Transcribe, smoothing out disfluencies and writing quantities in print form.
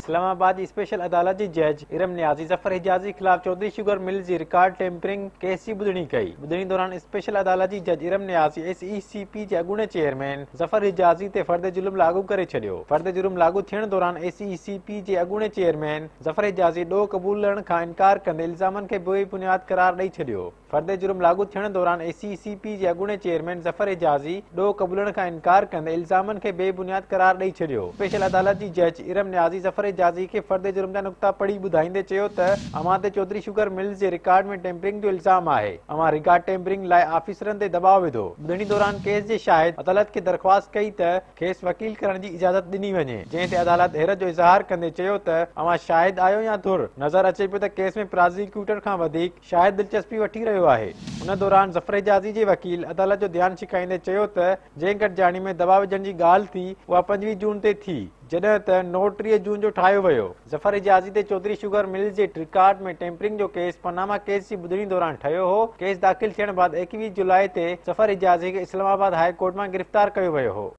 اسلام آباد جي اسپيشل عدالت جي جج ارم نيازي ظفر حجازي خلاف چوڌري شگر ملز جي رڪارڊ ٽيمپرنگ ڪيس جي ٻڌڻي ڪئي. ٻڌڻي دوران اسپيشل عدالت جي جج Iram Niazi S E C P جي اڳوڻي چيئرمين ظفر حجازي تي فرد جرم لاڳو ڪري ڇڏيو. فرد جرم لاڳو ٿيڻ دوران ايس اي سي پي جي اڳوڻي چيئرمين ظفر حجازي ڏوهه قبولڻ کان انڪار ڪندي الزامن کي بي بنياد قرار ڏئي ڇڏيو. فرد جرم لاڳو ٿيڻ دوران ايس اي سي پي جي اڳوڻي چيئرمين ظفر حجازي ڏوهه قبولڻ کان انڪار ڪندي الزامن کي بي بنياد قرار ڏئي ڇڏيو. اسپيشل عدالت جي جج ارم نيازي ظفر حجازي کي فرد جرم جا نڪتا پڙهي ٻڌائيندي چيو ته اوهان تي چوڌري شگر ملز جي رڪارڊ ۾ ٽيمپرنگ جو الزام آهي، اوهان رڪارڊ ٽيمپرنگ لاء آفيسرن تي دٻاء وڌو. ٻڌڻي دوران ڪيس جي شاهد عدالت کي درخواست ڪئي ته کيس وڪيل ڪرڻ جي اجازت ڏني وڃي، جنهن تي عدالت حيرت جو اظهار ڪندي چيو ته اوهان شاهد آهيو يا ڌر؟ نظر اچي پيو ته ڪيس ۾ پرازيڪيوٽر کان وڌيڪ شاهد دلچسپي وٺي رهيو آهي. ان دوران ظفر حجازي جي وڪيل عدالت جو ڌيان ڇڪائيندي چيو ته جنهن گڏجاڻي ۾ دٻاء وجهڻ جي ڳالهه ٿي اها 25 جون تي ٿي، جڏهن ته نوٽ 30 جون جو ٺاهيو ويو. ظفر حجازي تي چوڌري شگر ملز جي رڪارڊ ۾ ٽيمپرنگ جو ڪيس پاناما ڪيس جي ٻڌڻي دوران ٺهيو هو. ڪيس داخل ٿيڻ بعد 21 جولاء تي ظفر حجازي کي اسلام آباد هاء ڪورٽ مان گرفتار ڪيو ويو هو.